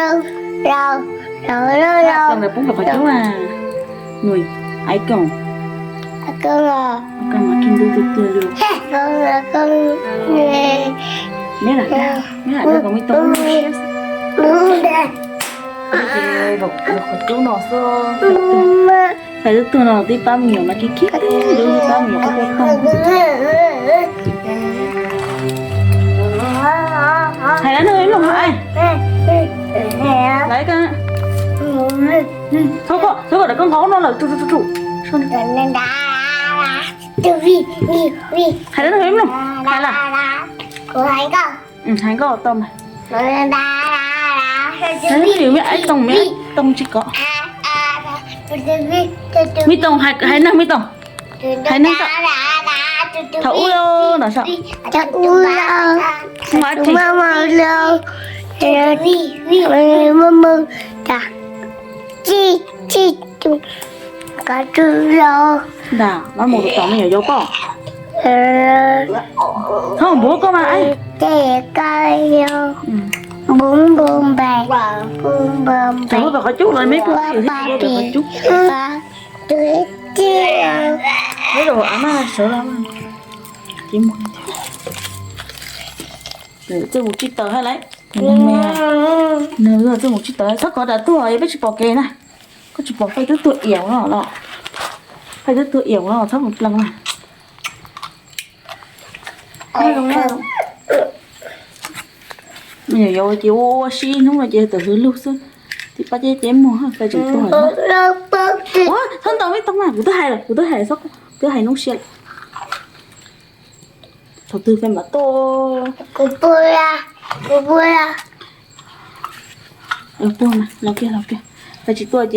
Ntawd poob rau qhov cub a. Nui, ais koos. Ais koos mas kis ntub tiag tiag li. Neb lam dag, neb lam dag kom me tub siab. Qhov cub no xwb. Hais twb tuag no tib pab me nyuam mas kis kis, tib pab me nyuam qab qab qab. Hais dab neeg ib lus hais. Laiv ko, txhob kom rov koj nqov no lawm, tsu tsu tsu tsu. Hais dab neeg ib lus hais lawm. Hais nkauj tau mas. Ais Toos, me Ais Toos tsis kov. Me Toos, hais neeg Me Toos. Hais neeg tau. Thaum ub no sav. Ntag, mab mus tus tom me nyuam yaus koj. Txhob npuav koj mas. Npuav npuav npe, npuav npe, qhov cub los me pum qhov cub. Txawj mus tsis taus hab lauj. Nws txawj mus tsis taus, txhob kov ram tuag, peb tsis pom kev na. Koj tsis pom Faj twb tuag iam no los? Faj twb tuag iam no txhob mus plees na. Me nyuam yaus ces ua ua si hnub no ces tawm hws lug xwb. Tib pab ceb ceb muag Faj tseem tuag. Ua txhob ntaus me tau mas, kuv twb hais lawm, kuv twb hais lawm, twb hais noob siab lawm. Thaum twg Faj mam tuaj? Los kiag, los kiag, Faj tsis tuaj ces